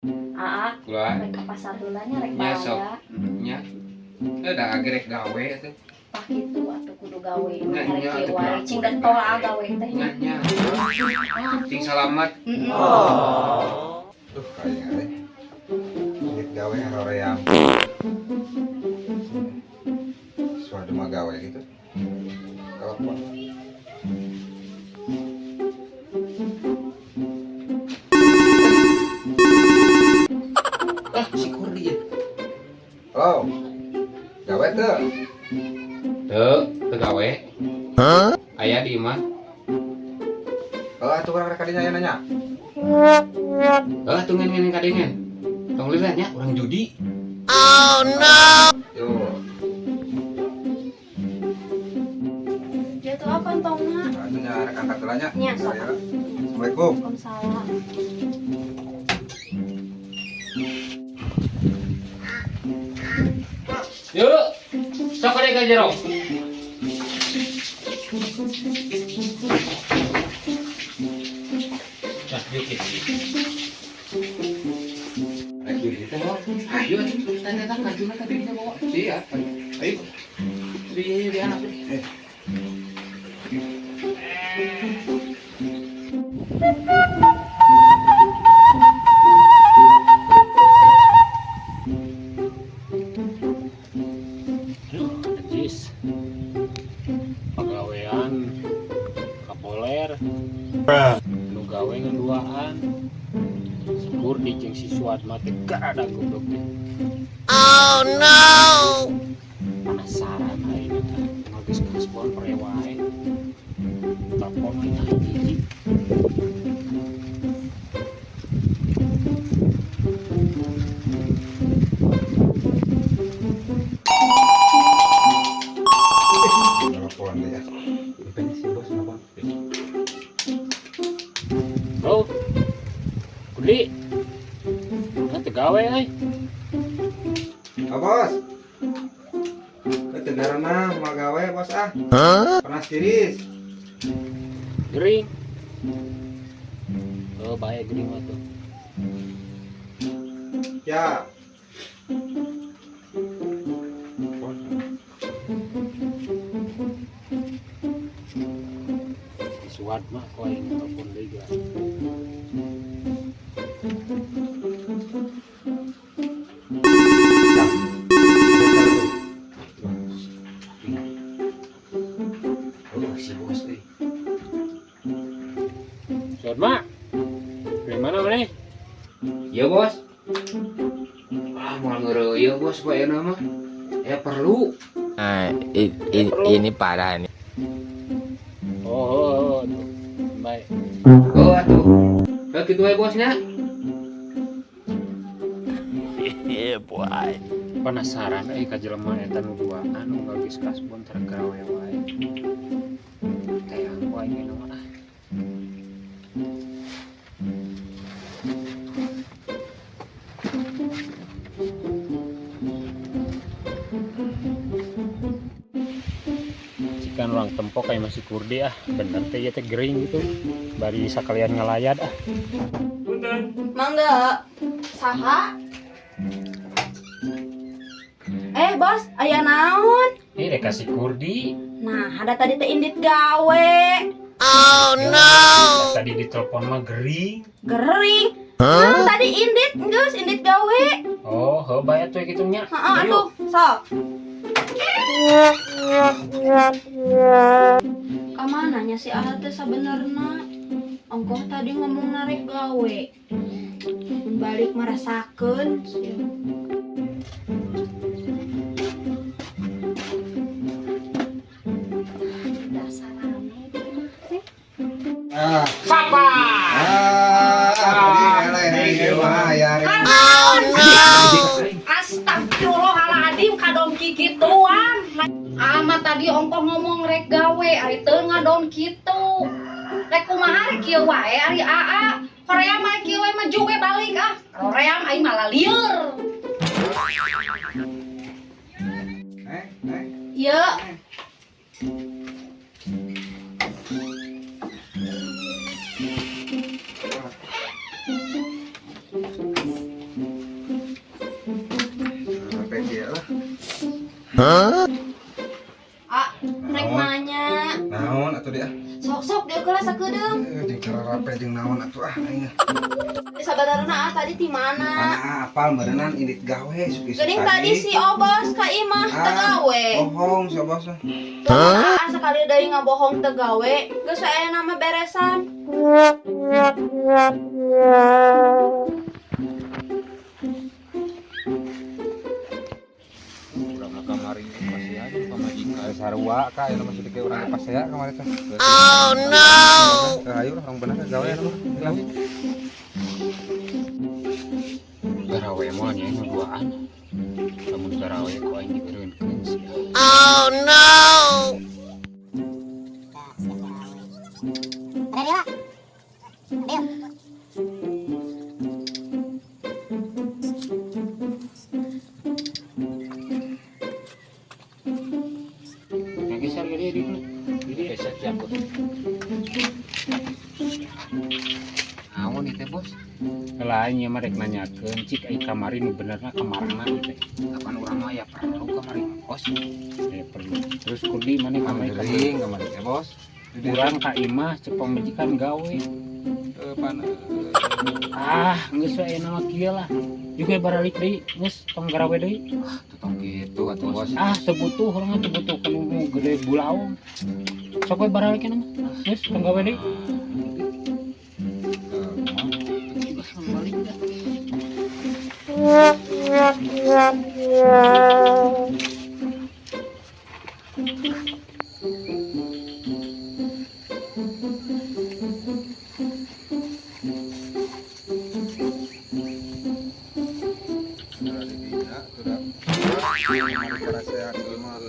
Aa, Kula. Rek ka pasar heula nya rek Nya sok. balanja. Nya. Da rek gawe teh. Tah kitu atuh kudu gawe. Nya, Rek nya, kieu atuh wae gerak. Cing getol ah gawe teh. Nya nya. Cing salamat. Heeh. Duh, kayaknya teh. Rek gawe haroream. Suatu mah gawe gitu. Telepon. Ah, si Kurdi ya. Halo. Gawe teu? Teu, teu gawe. Aya di imah. Oh, atuh urang rek kadinya aya nanya. Heuh, tungguin ngen kadingen. Tong lila nya urang judi. Yo. Dia tuh apa tongna? Atuh nya rek angkat heula nya. Nya sok. Ya. Assalamualaikum. Waalaikumsalam. Yuk. Sok kade ka jero. Nah, yuk kita. Rek judi teh, Bang. Ayo, teh teh kartuna tadi kita bawa. Iya, ayo. Di anak. Eh. Aduh, najis. Pagawean kapoler. Nu gawe ngan duaan. Si Kurdi jeung si Suat mah teh gak ada goblok teh. Oh no. Penasaran aing teh. Geus kasbon pre wae. Telepon we tah hiji. Telepon deh ya. Rupanya si bos nelpon. Bro. Kurdi. Kan teu gawe euy. Oh, bos. Teu darenang mah gawe, bos ah. Panas tiris. Gering. Oh, bae gering mah tuh. Ya. Si Suat mah ku aing telepon deui geura. Oh, si bos euy. Suat mah. Dari mana maneh? Iya, bos. Ah, moal ngeureuyeuh ieu bos bae mah. Ya perlu. Nah, ini parah nih. Oh, oh, oh, tuh. Baik. Oh, atuh. Heuh kitu we bosnya. Boy. Penasaran euy ka jelema eta nu duaan nu geus kasbon teu gawe wae. Teh aku aing mah ah. Cikan orang tempok kayak masih Kurdi ah, bener teh ieu teh gering gitu. Bari sakalian ngalayat ah. Mangga. Saha? Bos, aya naon? Ini rek kasih Kurdi. Nah, ada tadi teh indit gawe. Oh no. Tadi ditelepon mah gering. Gering. Nah, tadi indit geus indit gawe. Oh, heuh bae atuh kitu nya. Heeh, atuh, sok. Kamana nya si Aha teh sabenerna? Ongkoh tadi ngomong narek gawe. Mun balik merasakeun. Dasar rame di imah teh. Ah. Sapa. Ah, tadi eleh mah ya. Oh no. Astagfirullahaladzim kadon kikituan. Ama tadi ongkoh ngomong rek gawe ari teu ngadon kitu. Rek kumaha rek kieu wae ari aa. Korea mah kieu wae maju we balik ah. Korea mah aing malah lieur. Eh, eh. Ieu. Ah, rek nanya. Naon atuh dia? Sok-sok dia kelas sakedeung. Jeung cara rape jeung naon atuh ah aing. Sabadarna ah tadi ti mana? Mana apal meureunnan indit gawe suki. Geuning tadi si Obos ka imah teu gawe. Bohong si Obos mah. Hah? Sekali deui ngabohong teu gawe, geus aya nama beresan. Urang ka kamari pasea jeung pamajikan. Sarua ka aya masih dike urang pasea kamari teh. Oh no! Ayo lah urang bener gawe anu mah. Garawe mah nya nu duaan. Lamun garawe ku aing dieureunkeun sia. Oh no! Nah, geser ge deui dieu. Jadi geser siap. Naon ieu teh, Bos? Lain ieu mah rek nanyakeun cik ai kamari nu benerna kamarana ieu teh. Kapan urang mah aya perlu kamari, Bos? Aya perlu. Terus kurdi maneh kamari kamari. Gering kamari teh, Bos. Urang ka imah cek pamajikan gawe. Pan Ah, geus we aya nama kieu lah. Juga baralik deui, geus tong garawe deui. Tuh tong kitu atuh, Bos. Ah, teu butuh urang mah teu butuh kanu nu gede bulaung. Sok we baralik mah. Geus tong gawe deui. Balik dah.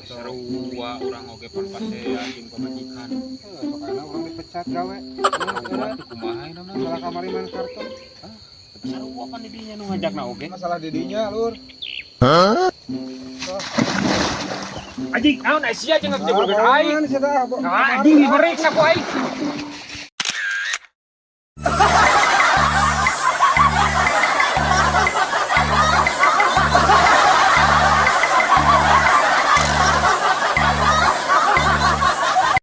Sarua urang oge pan pasea jeung pamajikan. Sok ayeuna urang dipecat gawe. Sarua teh kumaha ieu mah? Masalah kamari main kartu. Sarua pan di dinya nu ngajakna oge. Masalah didinya, Lur. Anjing, naon ai sia jeung ngajebulkeun aing. Naon sia tah? Ah, anjing diberekna ku aing.